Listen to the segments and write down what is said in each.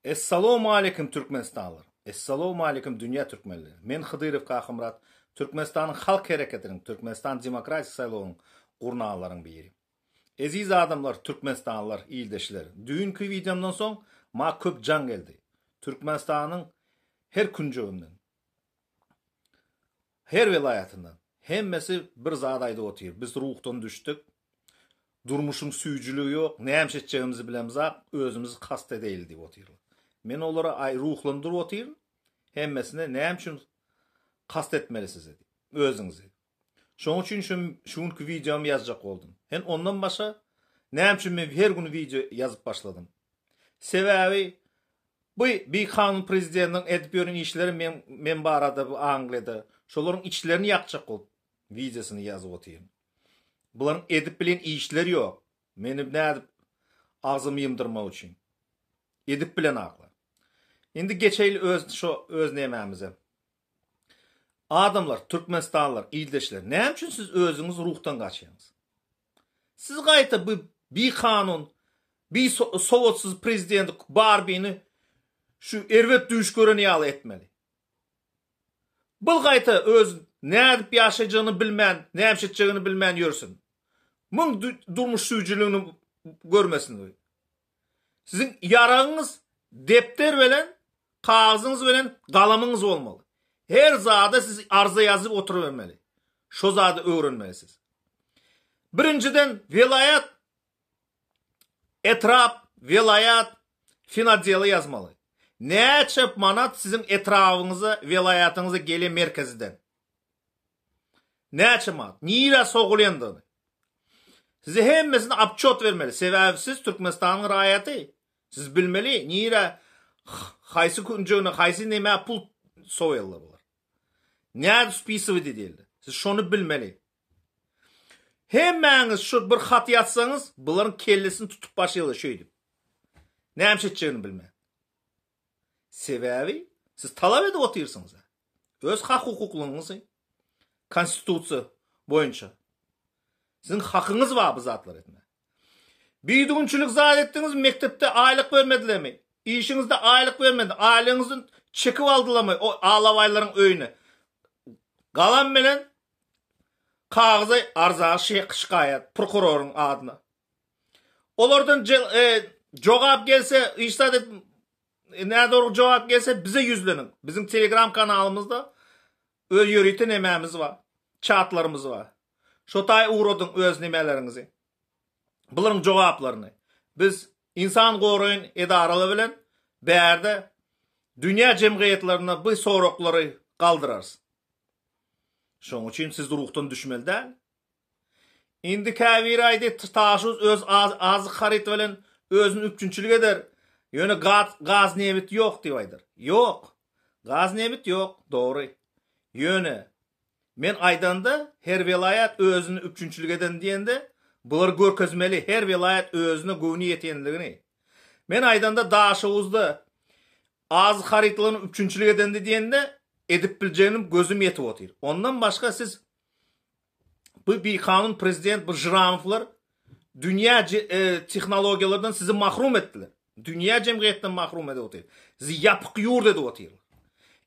Essalowmaleýkim Türkmenistanlylar! Essalowmaleýkim dünýä türkmenleri! Men Hydyrow Kakamyrat, Türkmenistanyň Halk Hereketiniň, Türkmenistan Demokratik Saýlawynyň gurnanlaryň biri. Eziz adamlar, Türkmenistanlylar, ildeşler! Düýnki wideomdan soň maňa köp jaň geldi. Türkmenistanyň her künjeginden. Her welaýatyndan. Hemmesi bir zat aýdyp otyr. Biz ruhdan düşdük. Durmuşyň süýjüligi ýok. Näme iş etjegimizi bilemzak, özümizi kast edeýli diýip otyrlar. Men olara aý ruhlandyryp otyryn. Hemmesine näme üçin kast etmeli sizi diýip, özüňizi. Şonuň üçin şu şu günki wideomy ýazjak boldum. Hem ondan başga näme üçin men her gün wideo ýazyp başladym. Sebäbi Bu bikanun prezidentiň edip ýören işleri men men barada bu Angliýada şolaryň içlerini ýakjak bolup wideosyny ýazyp otyryn. Bularyň edip bilen işleri ýok. Meni nädip agzymy ýymdyrmak üçin. Edip bilen akla. Indi geçeýli öz şo öz nemämize. Adamlar, türkmenistanlylar, ildeşler, näme üçin siz özüňiz ruhdan gaçýaňyz? Siz gaýta bu bikanun, bi sowatsyz prezidenti Barbini şu erbet düýş gören ýaly etmeli. Bul gaýta öz nädip ýaşaýjagyny bilmän, näme iş etjegini bilmän ýörsün. Muň durmuş süýjüligini görmesin. Siziň ýaragyňyz depder bilen, kagyzyňyz bilen galamyňyz bolmaly. Her zada siz arza ýazyp oturybermeli. Şo zady öwrenmeli siz. Birinjiden welaýat, etrap, welaýat finodeli ýazmaly. Näçe manat siziň etrabyňyza, welaýatyňyza gelýär merkeziden. Näçe manat? Nirä sogulýandygyny. Size hemmesini otçot bermeli. Sebäbi siz Türkmenistanyň raýaty. Siz bilmeli nirä haýsy künjegine haýsy nämä pul sowýarlar bular. Nädip spisowy edildi. Siz şony bilmeli. Hemmäňiz şu bir hat ýazsaňyz, bularyň kellesini tutup başlaýarlar şeýdip. Näme iş etjegini bilmän. Sebäbi siz talap edip otyrsyňyz. Öz hak-hukuklygyňyzy konstitusiýa boýunça. Siziň hakyňyz bar bu zatlary etmäge. Bidügünçilik zat etdiňiz, mekdepde aýlyk bermedilermi? Işiňizde aýlyk bermedi, aýlygyňyzy çekip aldylarmy o alabaýlaryň öýüne? Galam bilen kagyza arza şikaýat prokuroryň adyna. Olardan jogap gelse, iş zat et, nädogry jogap gelse bize ýüzleniň. Biziň Telegram kanalymyzda öz ýörite nemämiz bar, çatlarymyz bar. Şo taý ugradyň öz nemeleriňizi. Bularyň jogaplaryny. Biz insan goraýyn edaralar bilen bärde dünýä jemgyýetlerinde bu soraglary galdyrarys. Şonuň üçin siz ruhdan düşmeli däl. Indi käbiri aýdy, Taşuz öz azyk haryt bilen özüni üpjünçilik eder. Ýöne gaz, gaz nebit ýok diýip aýdar. Ýok. Gaz nebit ýok, dogry. Ýöne men aýdanda her welaýat özüni üpjünçilik eden diýende bular görkezmeli her welaýat özüne göwni ýetenligini. Men aýdanda Daşoguzda azyk harytlaryny üpjünçilik edendi diýende edip biljegini gözüm ýetip otyr. Ondan başga siz Bu bikanun prezident bu Žramowlar dünýä e, tehnologiýalardan sizi mahrum etdiler. Dünýä jemgyýetinden mahrum edip otyr. Sizi ýapyk ýurt edip otyrlar.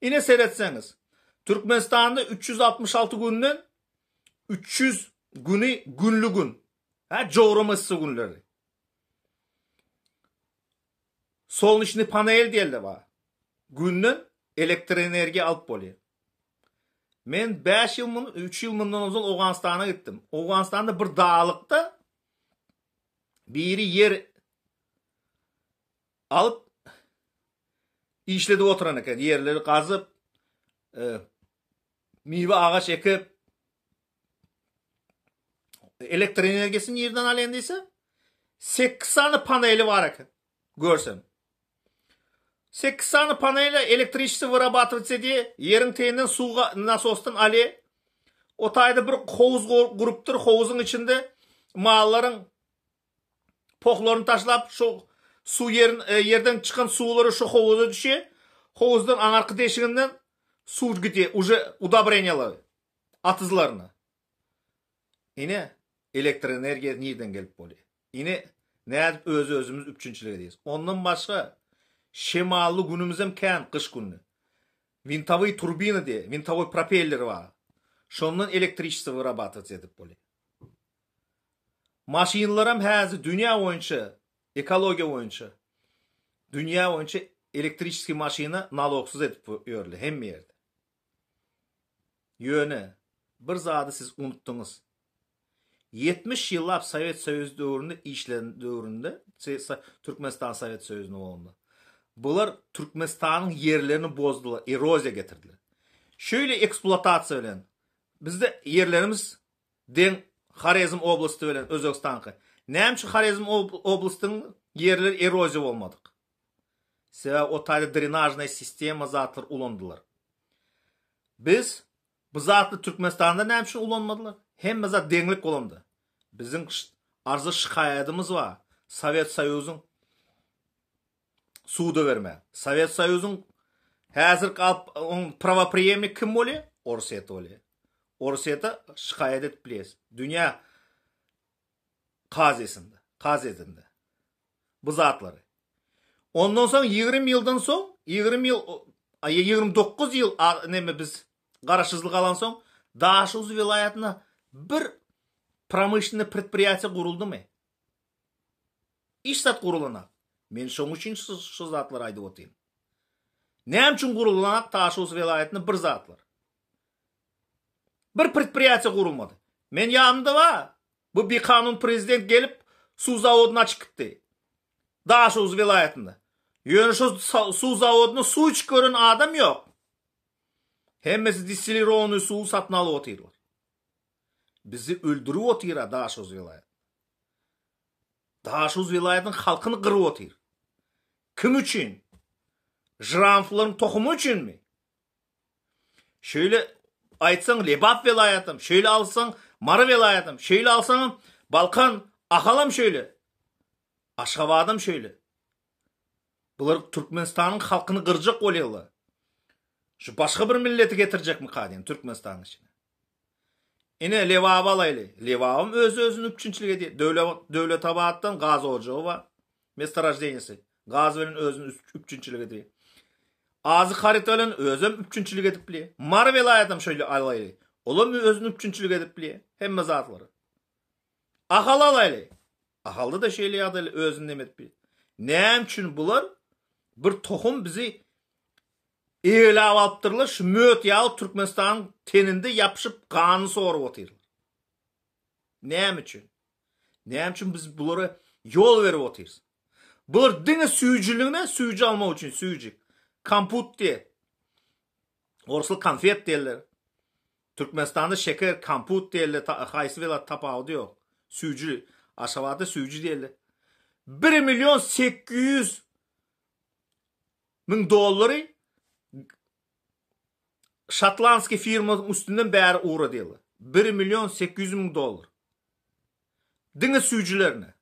Ine seretseňiz, Türkmenistanda 366 günden 300 güni günlü gün. Ha, jowrama yssy günleri. Solneçny panel diýelde bar. Günden elektroenergiýa alyp bolýar. Men 5 ýyl mun, 3 ýyl mundan ozal Owganystana gitdim. Owganystanda bir daglykda biri ýer alyp işledip oturan eken. Ýerleri gazyp, e, miwe agaç ekip, elektr energiýasyny nirden alýan diýse, 8 sany paneli bar eken. Görsem. 8 sany panele elektriçestvo wyrabatywać edýär, ýeriň teýinden suw nasosdan alýar. O taýda bir howuz gurupdyr, howuzyň içinde mallaryň pohlaryny taşlap, şu suw ýerin e, ýerden çykan suwlary şu howuza düşýär. Howuzdan aňarky deşiginden suw gidýär, uje udobreniýalary atyzlaryna. Ine, elektroenergiýa nirden gelip bolýar? Ine, nädip öz-özümiz üpjünçilik edýäris. Ondan başga. Şemally günümizem kän gyş güni. Wintowyý turbina diýe, wintowoý propeller bar. Şondan elektriçestvo wyrabatywat edip bolýar. Maşynlaram häzir dünýä boýunça, ekologiýa boýunça, dünýä boýunça elektriçeskiý maşyna nalogsyz edip ýörler hemme ýerde. Ýöne bir zady siz unutdyňyz. 70 ýyllap Sowet Soýuzy döwründe işlän döwründe, Türkmenistan Sowet Soýuzyny bolanda, bular Türkmenistanyň ýerlerini bozdular, eroziýa getirdiler. Şeýle ekspluatasiýa bilen bizde ýerlerimiz deň Horezm oblasty bilen Özbegistanky. Näme üçin Horezm oblastynyň ýerleri eroziýa bolmadyk? Sebäbi o taýda drenažnaýa sistema zatlar ulandylar. Biz bu zatly Türkmenistanda näme üçin ulanmadylar? Hemme zat deňlik bolanda. Biziň arza şikaýadymyz bar. Sowet Soýuzyň suda berme. Sowet Soýuzyň häzir galyp oň prawopreýemnik kim bolýar? Orsýet bolýar. Orsýete şikaýat edip bilýäs. Dünýä kazysynda, kazyýetinde. Bu zatlary. Ondan soň 20 ýyldan soň, 20 ýyl, 29 ýyl neme biz garaşsyzlyk alan soň Daşoguz welaýatynda bir promyşlennyý predpriýatiýa guruldymy? Hiç zat gurulanak. Men şoň üçin şu zatlary aýdyp otyryn. Näme üçin gurulanak Daşoguz welaýatynda bir zatlar? Bir predpriýatiýa gurulmady. Men ýanymda bar. Bu bikanun prezident gelip suw zawodyny açyp gitdi. Daşoguz welaýatynda. Ýöne şo suw zawodynda suw içip gören adam ýok. Hemmesi distilirowanyý suwy satyn alyp otyrlar. Bizi öldürip otyr-a Daşoguz welaýaty. Daşoguz welaýatynyň halkyny gyryp otyr. Kim üçin? Žramflaryň tohumy üçinmi? Şeýle aýtsaň Lebap welaýatam, şeýle alsaň Mary welaýatam, şeýle alsaňam Balkan, Ahalam şeýle. Aşgabadam şeýle. Bular Türkmenistanyň halkyny gyrjak bolýarlar. Şu başga bir milleti getirjekmika diýen Türkmenistanyň içine. Ine Lebaby alaýly. Lebabym öz-özüni üpjünçilik edýär. Döwlet Döwletabatdan gaz ojagy bar. Mestorojdeniýesi. Gaz bilen özüni üpjünçilik edýär. Azyk haryt bilen özem üpjünçilik edip bilýär. Mary welaýatam şeýle alaýly. Olam özüni üpjünçilik edip bilýär. Hemme zatlary. Ahal alaýly. Ahalda-da şeýle ýagdaýlar özüni neme edip bilýär. Näme üçin bular bir tohum bizi egeläp alypdyrlar, şu möt ýaly Türkmenistanyň teninde ýapyşyp ganyny sorup otyrlar. Näme üçin? Näme üçin biz bulara ýol berip otyrys? Bular diňe süýjüligine süýji almak üçin süýji. Komput diýe. Orsly konfet diýerler. Türkmenistanda şeker, komput diýerler, haýsy welat tapawudy ýok. Süýji, Aşgabatda süýji diýerler. 1 million 800 müň dollary şotlandskiý firmasyň üstünden bäri ugradýarlar. 1 million 800 müň dollar. Diňe süýjülerine.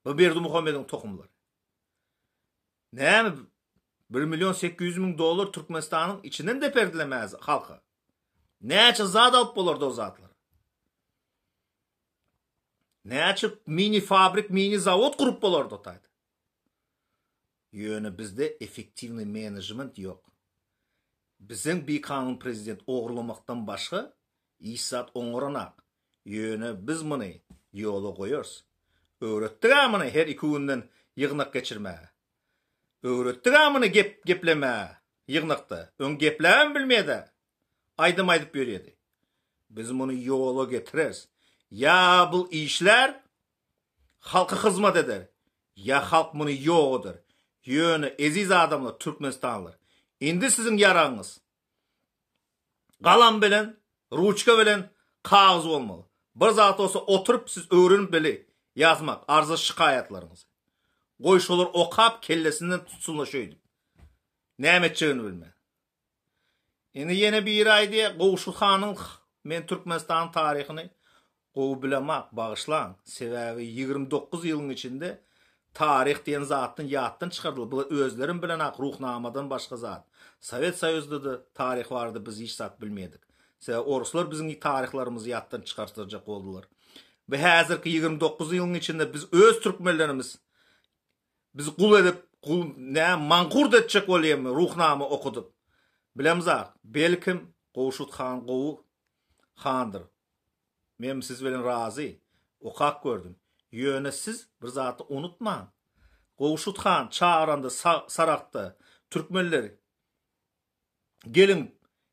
Bu Berdimuhamediň tohumlary. Näme 1 million 800 müň dollar Türkmenistanyň içinden deperdilemez halka. Näçe zat alyp bolardy o zatlar. Näçe mini fabrik, mini zawod gurup bolardy o taýda. Ýöne bizde effektiwnyý menejment ýok. Biziň bikanun prezident ogurlamakdan başga hiç zat oňaranak. Ýöne biz muny ýola goýarys. Öwretdig-ä muny her iki günden ýygnak geçirmäge. Öwretdig-ä muny gep geplemäge ýygnakda. Öň gepläbem bilmeýädä. Aýdym aýdyp ýörýädi. Biz muny ýola getireris. Ýa bul işlär, halka hyzmat eder, ýa halk muny ýok eder. Ýöne eziz adamlar, türkmenistanlylar, indi siziň ýaragyňyz Galam bilen, ruçka bilen kagyz bolmaly. Bir zat bolsa oturyp siz öwrenip bili ýazmak, arza şikaýatlaryňyzy. Goý şolar okap kellesinden tutsunlar şeýdip. Näme etjegini bilmän. Indi ýene biri aýdýar, Gowşut hanyň men Türkmenistanyň taryhyny Gowy bilemak, bagyşlaň. Sebäbi 29 ýylyň içinde taryh diýen zatdan ýatdan çykardylar. Bular özlerem bilenak Ruhnamadan başga zat. Sowet Soýuzda-da taryh barada biz hiç zat bilmedik. Sebäbi oruslar biziň taryhlarymyzy ýatdan çykartyrjak boldular. Bu häzirki 29 ýylyň içinde biz öz türkmenlerimiz bizi gul edip. Gul nä mankurt etjek bolýamy Ruhnama okudyp. Bilemzak, belkim Gowşut han gowy handyr. Men siz bilen razy. Okap gördüm. Ýöne siz bir zady unutmaň. Gowşut han çagyranda Saragtda türkmenler geliň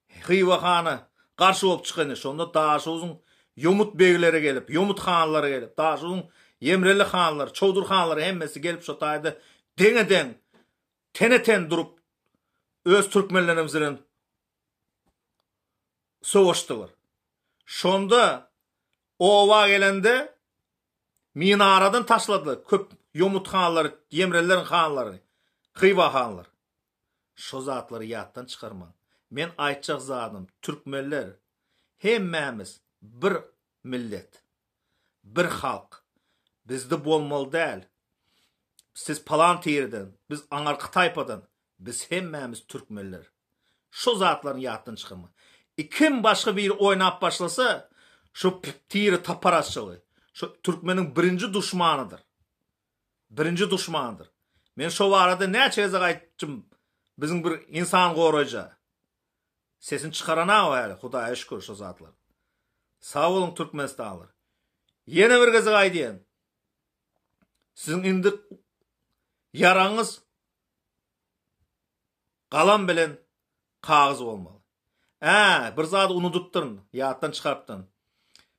Hywa hana garşy bolup çykyny. Şonda Daşoguzyň ýomut begleri gelip, ýomut hanlary gelip, Daşoguzyň ýemreli hanlary, çowdur hanlary hemmesi gelip şo taýda deňe-deň, tene-ten durup öz türkmenlerimiz bilen söweşdiler. Şonda oba gelende minaradan taşladylar köp ýomut hanlary, ýemrelileriň hanlary, Hywa hanlary. Şo zatlary ýatdan çykarmaň. Men aýtjak zadym türkmenler hemmämiz bir millet. Bir halk. Bizde bolmaly däl. Siz palan tireden, biz aňarky taýpadan, biz hemmämiz türkmenler. Şo zatlaryny ýatdan çykarmaň. Kim başga biri oýnap başlasa, şo tire taparazçylygy, şo türkmeniň birinji duşmanydyr. Birinji duşmandyr. Men şo barada näçe gezek aýtdym biziň bir insan goraýja. Sesini çykaranaw häli Hudaýa şükür şo zatlar. Sag boluň Türkmenistanlylar. Ýene bir gezek aýdýan. Siziň indi ýaraňyz galam bilen kagyz bolmaly. Ä, bir zady unudypdyryn, ýatdan çykarypdyryn.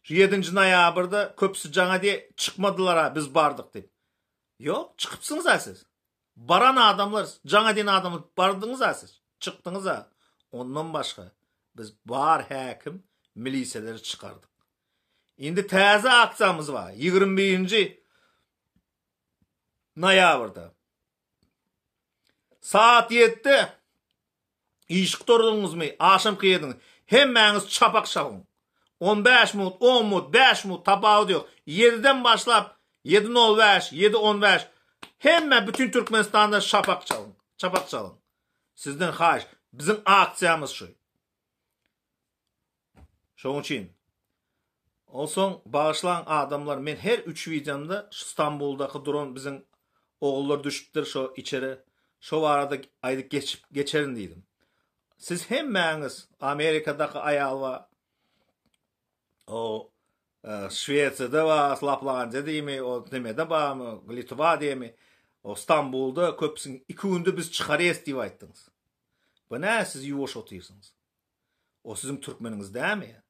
Şu ýedinji noýabrda köpüsi jaňa diýe çykmadylar-a, biz bardyk diýip. Ýok, çykypsyňyz-a siz. Baran adamlar, jaňa diýen adamlar bardyňyz-a siz, çykdyňyz-a. Ondan başga biz bar häkim, miliseleri çykardyk. Indi täze aksiýamyz bar, 21-nji noýabrda. Saat ýedide Iş gutardyňyzmy, agşamky ýediňiz. Hemmäňiz çapak çalyň. On bäş minut, on minut, bäş minut tapawudy ýok. Ýediden başlap, ýedi nol bäş, ýedi on bäş, hemme bütin Türkmenistanda şapak çalyň, çapak çalyň. Sizden haýyş, biziň aksiýamyz şu. Şoň üçin Onsoň bagyşlaň adamlar men her üç wideomda şu Stambuldaky duran biziň ogullar düşüpdir şo içeri şo barada aýdyp geçip geçerin diýdim. Siz hemmäňiz Amerikadaky aýal bar o Şwesiýada bar Laplandiýa diými o nemede barmy Litwa diými o Stambulda köpüsiň iki günde biz çykarýas diýip aýtdyňyz. Bu nä siz ýuwaş otyrsyňyz. O siziň türkmeniňiz dämi?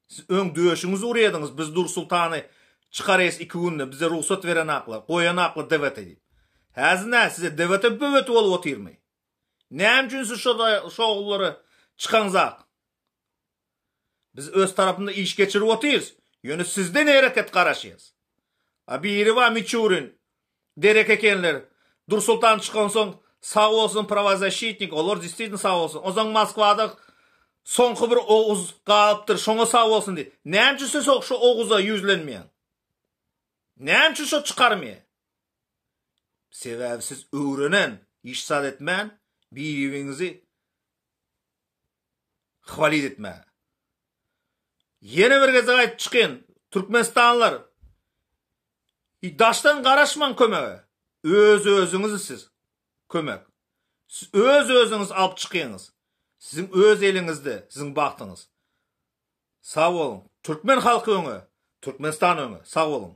Siz öň döşüňizi urýadyňyz, biz Dursultany çykarýas iki günde, bize rugsat berenaklar, goýanaklar DWT diýip. Häzir nä, size DWT böwet bolup otyrmy? Näme üçin siz şo şo ogullary çykaňzak? Biz öz tarapynda iş geçirip otyrys, ýöne sizden hereket garaşýas. A biri bar Miçurin, Derek ekenler. Dursultan çykansoň sag bolsun prawozasşitnik olar distitno sag bolsun. Onsoň Moskwada soňky bir oguz galypdyr şoňa sag bolsun diý. Näme üçin sen şo oguza ýüzlenmeýäň? Näme üçin şo çykarmaýa? Sebäbi siz öwrenen iş zat etmän bir-biriňizi hwalit etmäge. Ýene bir gezek aýdyp çykyn, Türkmenistanlylar daşdan garaşmaň kömege. Öz özüňizi siz kömek. Siz öz özüňiz alyp çykyňyz. Siziň öz eliňizde siziň bagtyňyz. Sag boluň. Türkmen halky öňe, Türkmenistan öňe. Sag boluň.